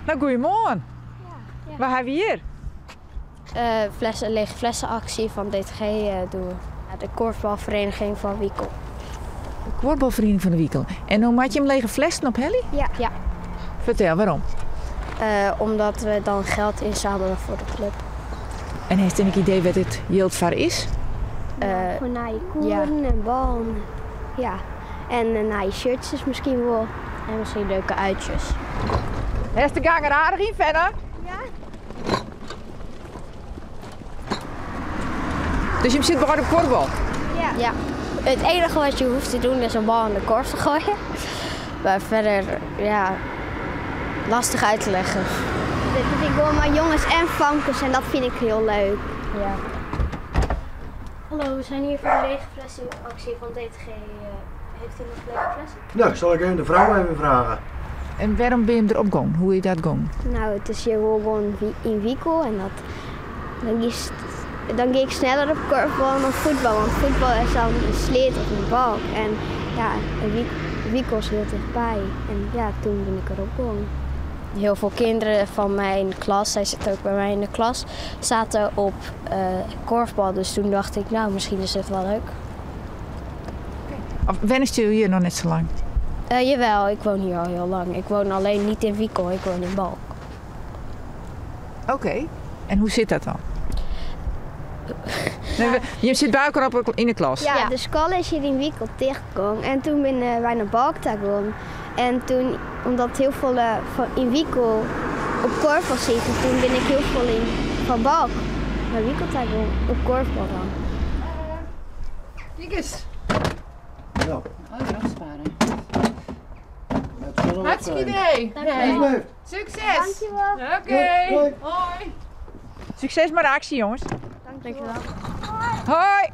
No, goeiemoarn. Wa ha we hjir? Flessen, lege flessenactie van DTG doen we. De korfbalvereniging van Wikel. De korfbalvereniging van de Wikel. En hoe maak je hem lege flessen op Helly? Ja. Ja. Vertel, waarom? Omdat we dan geld inzamelen voor de club. En heeft u een idee wat het jild voor is? Voor naar je koeren en ballen. Ja. En naar je shirts is misschien wel. En misschien leuke uitjes. Heeft de gang er aardig in verder? Ja. Dus je zit bij de korfbal? Ja. Ja. Het enige wat je hoeft te doen is een bal in de korf te gooien. Maar verder, ja, lastig uit te leggen. Dit vind ik gewoon maar jongens en famkes en dat vind ik heel leuk. Ja. Hallo, we zijn hier voor de lege flessenactie van DTG. Heeft u nog lege flessen? Nou, zal ik even de vrouw even vragen. En waarom ben je erop gegaan? Hoe is dat gegaan? Nou, het is hier gewoon in Wikel en dat, dan is het, dan ga ik sneller op korfbal dan voetbal, want voetbal is dan een sleet of een balk. En ja, een Wikel is heel dichtbij. En ja, toen ben ik erop gegaan. Heel veel kinderen van mijn klas, zij zitten ook bij mij in de klas, zaten op korfbal. Dus toen dacht ik, nou, misschien is dit wel leuk. Of wen is u hier nog net zo lang? Jawel, ik woon hier al heel lang. Ik woon alleen niet in Wikel, ik woon in Balk. Oké, en hoe zit dat dan? Nee, je zit bij elkaar op in de klas? Ja, Ja. de school is hier in Wikel dichtgekomen en toen ben wij naar Balk gegaan. En toen, omdat heel veel van in Wikel op korfbal zitten, toen ben ik heel veel in, van Balk naar Wikel gegaan, op korfbal dan. Kijk eens. Nou. Oh, nog sparen. Het zal wel Hartstikke zijn. idee. Hey. Hey. Succes. Dankjewel. Oké. Hoi. Hoi. Succes met de actie, jongens. Dankjewel. Hoi.